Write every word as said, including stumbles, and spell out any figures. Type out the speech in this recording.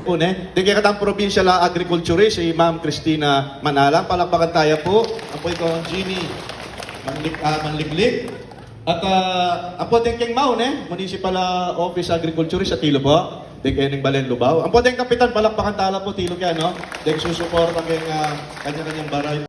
Pune. Deng kekatang provincial, ah, agriculturist, si Ma'am Christina Manalang. Palakpakan taya pu. Ampo i Kong Jeannie Manlik-, ah, Manliglig. At, ah, ampo deng keng MAO, ne? Municipal, ah, Office Agriculturist, atilu pu. Deng keng balen Lubao. Ampo deng kapitan, palakpakan tala pu, atilu kaya, no? Deng susuporta keng, ah, kanya-kanyang baray.